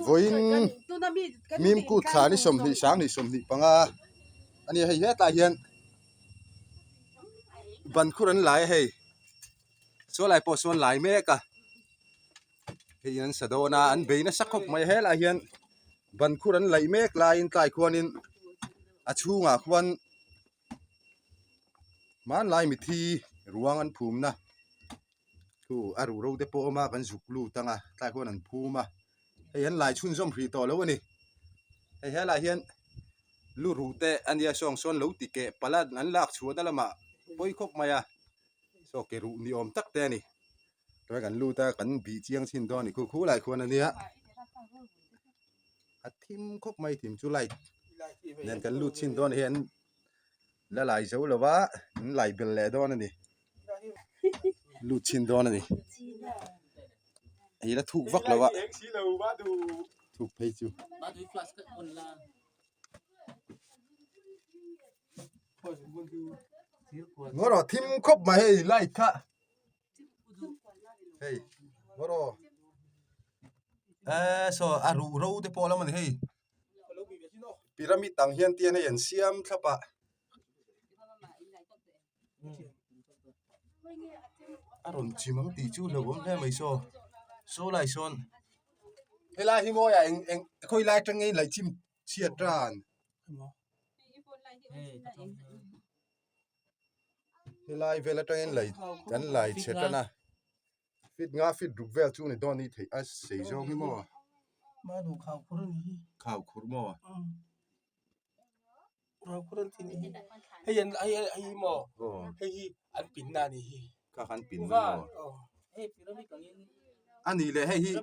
Vawiin Mimkut thla ni 20 sang ni 25 a nia hei hetlai hian ban khur an lai a hei saw lai pawh sawn lai mek a hei an sa dawn a an bei nasa khawp mai a helaiah hian ban khur an laih mek laiin tlai khuanin a chhungah khuan hmanlai mithi ruang an phumna thu a ruh ro te pawh a awm a kan zuk lut ang a tlai khuan an phum a hei an lai chhunzawm hrih tawh lo a ni hei helaiah hian lu ruh te a nia sawng sawn lo ti keh palh a an lak chhuahna lamah pawi khawp mai a saw ke ruh ni awm tak te a ni chuan kan lut a kan bih chiang chhin dawn a ni khu khu lai khuan a nia a thim khawp mai thim chu light nen kan lut chhin dawn hian la lai zo lo va an lai bel leh dawn a ni lut chhin dawn a ni hei la thuk vak lo a thuk phei chu. Ngaw rawh thim khawp mai hei light kha hei ngaw rawh eee saw a ruh ro te pawh a la awm a ni hei pyramid ang hian tian hei an siam thlap a a rawn chim ang tih chu hlauhawm hle mai saw saw lai sawn helai hi mawi ah eng eng khawi lai atang nge in laih chim chhiat tan. Helai vel atangin lei kan lai chhe tan a fit nga fit ruk vel chu ni dawn ni theih a sei zawng hi maw khau khur maw kha khan pin na maw a nih leh hei hi.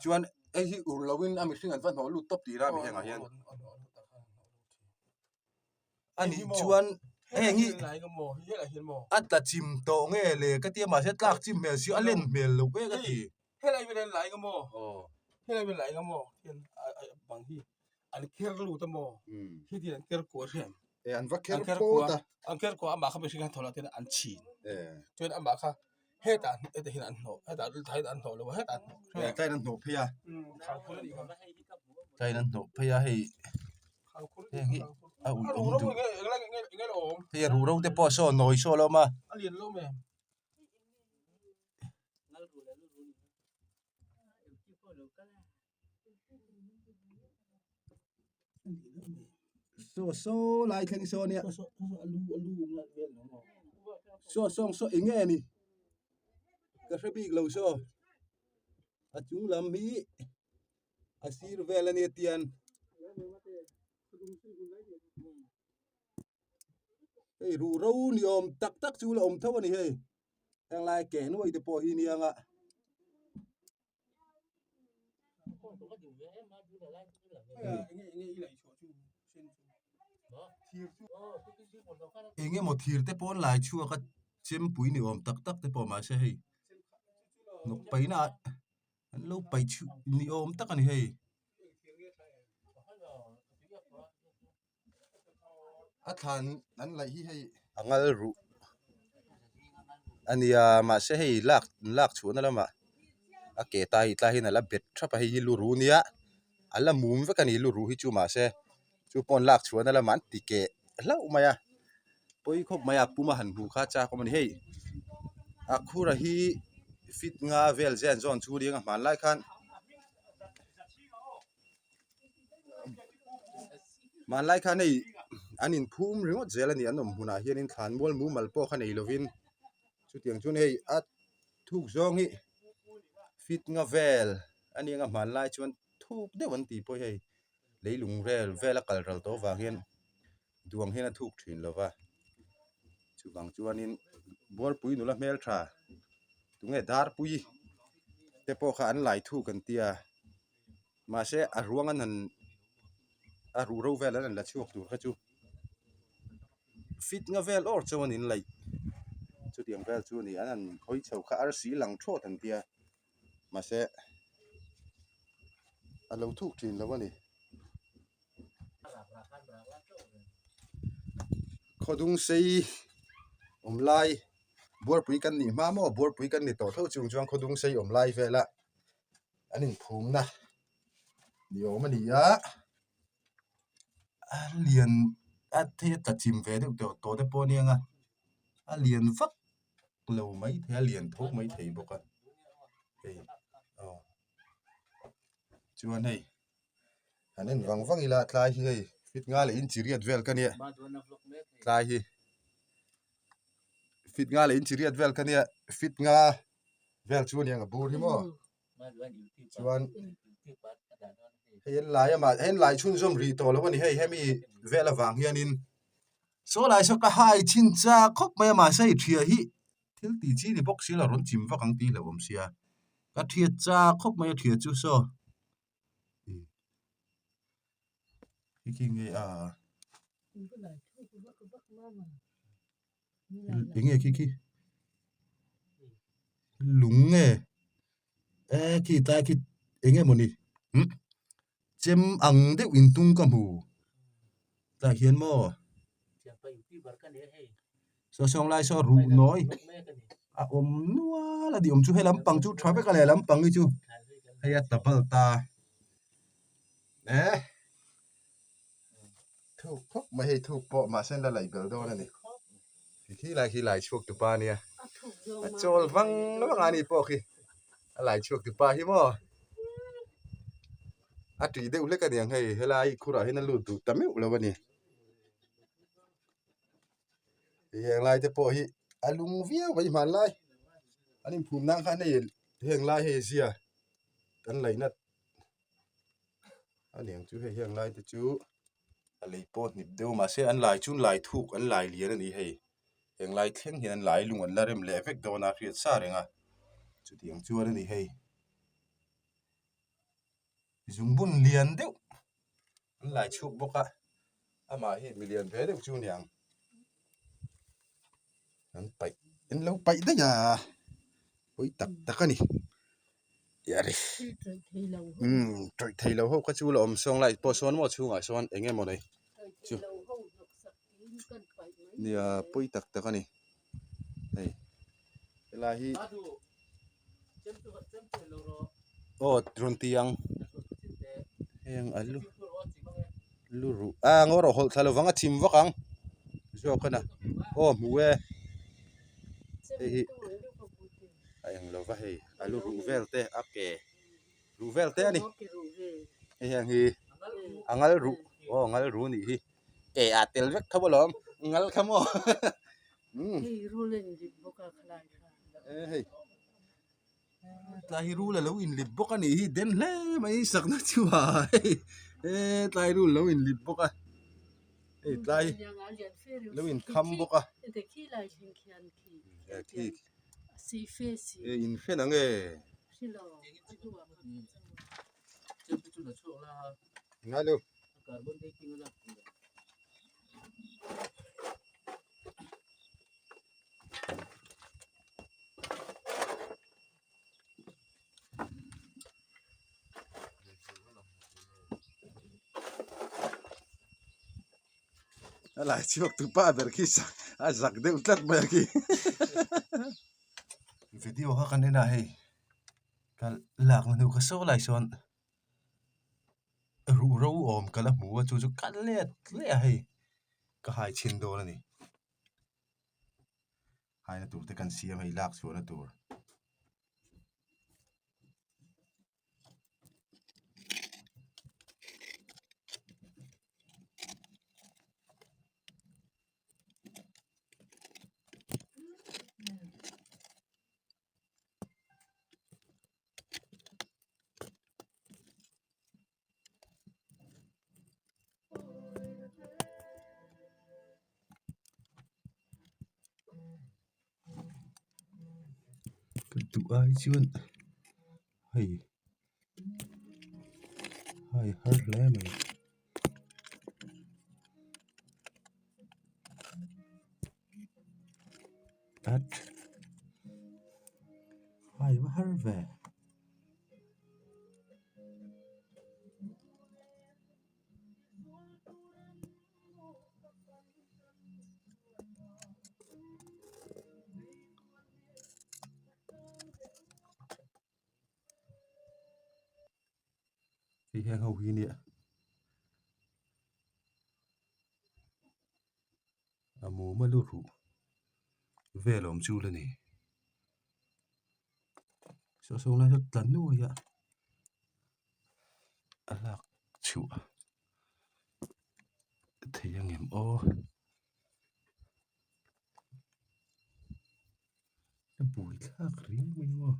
Chuan hei hi ur loin a mihring an va hnawh lut tawp tih a mi hengah hian a nih chuan heng hi a tla chim tawh nge le ka tia mahse tlak chim hmel si a len hmel lo ve ka ti. an kher lut a maw khi ti an ker kuah hrem e an va kher phawt a an ker kuah amah kha mihring an thaw lah ten an chhin chuan amah kha hetah hetah hian an hnawh hetah hetah an hnawh lo a hetah an hnawh e tlaiin an hnawh phei a tlaiin an hnawh phei a hei heng hi a ui awm duh hei a ruh ro te pawh saw nawi saw a lo awm a. Saw saw lai thleng saw nia saw sawng saw eng nge ni ka hre bik lo saw a chung lam hi a sir vel ania tian hei ruh ro ni awm tak tak chu la awm tho a ni hei henglai keh nuai te pawh hi nia nga. Eng emaw thir te pawh an lai chhuak a chempui ni awm tak tak te pawh mahse hei hnawk paihna ah an lo paih chhuah ni awm tak a ni hei. A thlan an laih hi hei a ngal ruh a nia mahse hei lak lak chhuahna lamah a ke ta hi tlai hian a la bet thap a hei hi lu ruh nia a la mum vek a ni lu ruh hi chu mahse chu pawh lak chhuahna lamah an ti keh hlauh mai a pawi khawp mai a puma han hmuh kha a chak awm a ni hei a khura hi fit nga vel zen zawn chu ring a hmanlai khan. Hmanlai khan hei an inphum ringawt zel a ni an awm hmunah hianin thlan mual mumal pawh kha nei lovin chutiang chuan hei a thuk zawng hi fit nga vel a nia nga hmanlai chuan thuk deuh an tih pawh hi hei leilung vel vel a kal ral tawh avang hian duang hian a thuk thin lo va chuvang chuanin buarpui nula hmeltha tunge darpui te pawh kha an lai thuk an tia. Mahse a ruang an han a ruh ro vel an han la chhuak tur kha chu fit nga vel awr chuan in laih chutiang vel chu a ni an han hawi chho kha arsi lang thawt an tia mahse a lo thuk thin lo a ni. Khawdung sei awm lai. Buarpui kan nih hma maw Buarpui kan ni tawh tho chung chuan khawdung sei awm lai vela an inphumna ni awm a ni a a lian a thei a tla chim ve deuh tawh tawh te pawh a nia nga a lian vak lo mai thei a lian tho mai thei bawk a hei aw chuan hei han en vang vang ila tlai hi hei fit nga leh inchi riat vel ka nia tlai hi fit nga leh inchi riat vel ka nia fit nga vel chu a ni ang a bur hi maw chuan hei an lai a mah hei an lai chhunzawm rih tawh lo a ni hei hemi vel avang hianin saw lai saw ka hai chhin chak khawp mai a mahse hei thiah hi thil tih chi ni bawk si lo rawn chim vak ang tih hlauh awm sia ka thiat chak khawp mai a thiah chu saw khi khi nge a eng nge khi khi lung nge e khi tlai khi eng nge mawni umm chem ang deuh in tung ka hmu tlai hian maw saw sawng lai saw ruh nawi a awm nual a ni awm chu he lampang chu tha vek a leh lampang hi chu hei a tla bal ta eh thuk khawp mai hei thuk pawh mahse an la laih belh dawn a ni khi lai khi lai chhuak tupa a nia a chawl vang vang a ni pawh khi a lai chhuak tupa hi maw a tih deuh hlek a niang hei helai khurah hian a lut duh ta meuh lo a ni. Heng lai te pawh hi a lung viau mai hmanlai an inphum nan khan hei heng lai hei zia kan laihna a niang chu hei heng lai te chu a lei pawh hnip deuh mahse an lai chu lai thuk an lai lian a ni hei heng lai thleng hian an lai lung an la rem leh vek dawn a hriat sa reng a chutiang chuan a ni hei zungbun lian deuh an lai chhuak bawk a amah hi milian ve deuh chu a ni ang an paih an lo paih daih a pawi tak tak a ni umm tawih thei lo ho kha chu la awm sawn lai pawh sawn maw chhungah sawn eng emaw nei chu nia pawi tak tak a ni hei helai hi aw rawn ti ang heng a lu lu ruh a ngaw rawh hawlh thla lovang a chim vak ang zawk a na aw hmu e hei hi a eng lova hei a lu ruh vel te a ke ruh vel te a ni hei hian hi a ngal ruh aw ngal ruh a nih hi ke ah tel vek tho alawm ngal kha maw umm e hei tlai hi rul alo inlip bawk a nih hi den hle mai sakna chu a hei e tlai rul alo inlip bawk a hei tlai lo inkham bawk a e inhren ang e ngailo. A lai chhuak tu pa ber khi a zak deuh tlat mai a khi video kha kan en a hei ka lakna hnu kha saw lai sawn ruhro awm ka la hmu a chu chu ka let leh a hei ka hai chhin dawn a ni. Haina tur te kan siam hei lak chhuahna tur. Ka duh ai chuan hei hai har hle mai. At hai va har ve. Hei heng ho hi nia a mum a lu ruh vel awm chu la ni saw saw lai saw tla nuai a a lak chhuah thei ang em aw a buai thlak riau mai maw.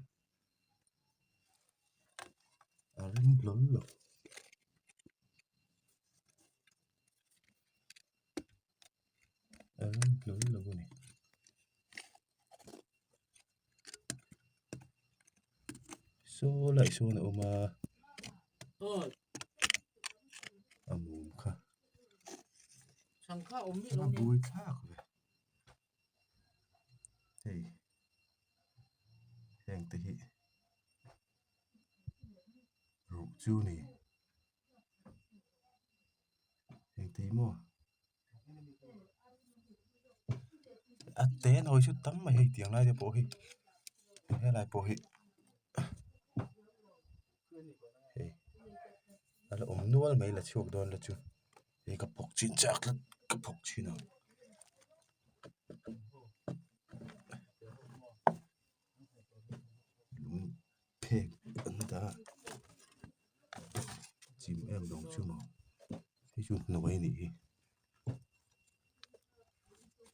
A rem hlawl lo. A rem hlawl lo a ni. Saw lai sawn a awm a a mum kha a buai thlak ve hei. Heng te hi ruh chu a ni engti maw a te nawi chu tam mai hei tiang lai te pawh hi helai pawh hi hei a la awm nual mai la chhuak dawn la chu hei ka phawk chin chak tlat ka phawk chin ang. Lung phek an dah a chim em lo chu maw hei chu hnuai a nih hi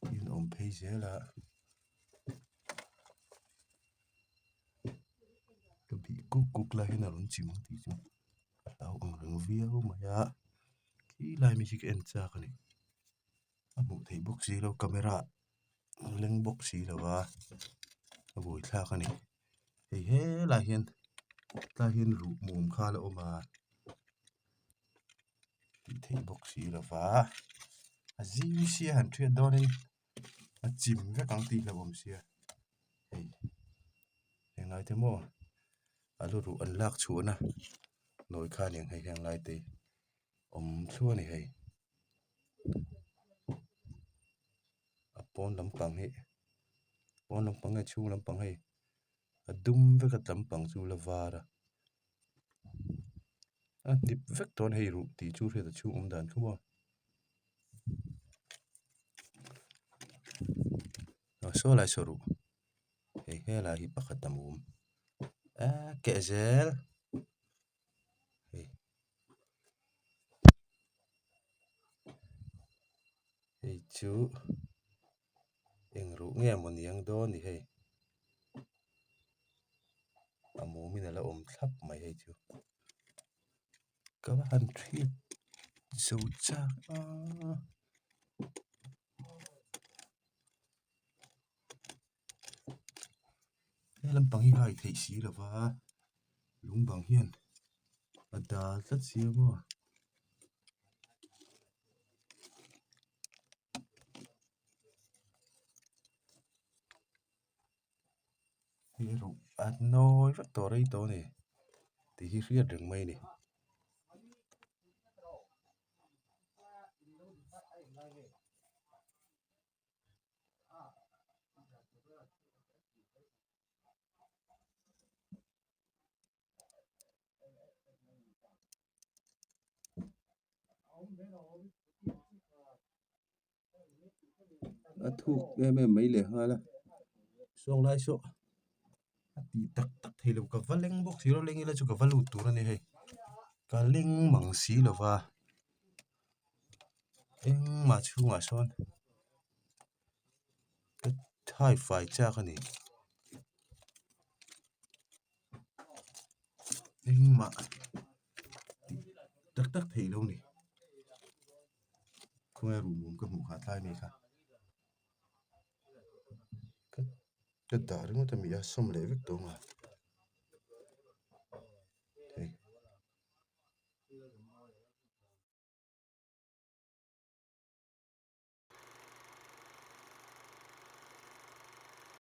tin a awm phei zel a ka bih kuk kuk lai hian a rawn chim ang tih chu a hlau ang reng viau mai a khi lai mi hi ka en chak a ni. A hmuh theih bawk si lo camera a leng bawk si lo a a buaithlak a ni hei helai hian tlai hian ruh mum kha a la awm a tih theih bawk si lo va a zing sia han hriat dawnin a chim vek ang tih hlauhawm sia hei englai te maw a lu ruh an lak chhuahna nawi kha a ni ang hei henglai te hi awm thluah a ni hei. A pawn lampang hi pawn lampang nge chhung lampang hei a dum vek a lampang chu la var a a hnip vek dawn hei ruh tih chu hriat a chhung awm dan kha maw ah saw lai saw ruh hei helai hi pakhat a mum eee keh zel. Hei chu eng ruh nge maw niang dawn ni hei a mum in a la awm thlap mai hei chu ka va han hriat zo chak a. He lampang hi hai theih si lo va lung bang hian a dal tlat si a maw. Hei erawh a nawi vek tawh rei tawh a ni tih hi hriat reng mai a ni. A thuk em em mai leh nghal a sawn lai saw a tih tak tak thei lo ka va leng bawk si lo leng ila chu ka va lut tur a ni hei ka leng mang si lo va. Engmah chhungah sawn ka thai fai chak a ni engmah tih tak tak theih lo a ni khawnge ruhmum ka hmuh kha tlai mai kha ka dah ringawt a mi a sawm leh vek tawh ang a.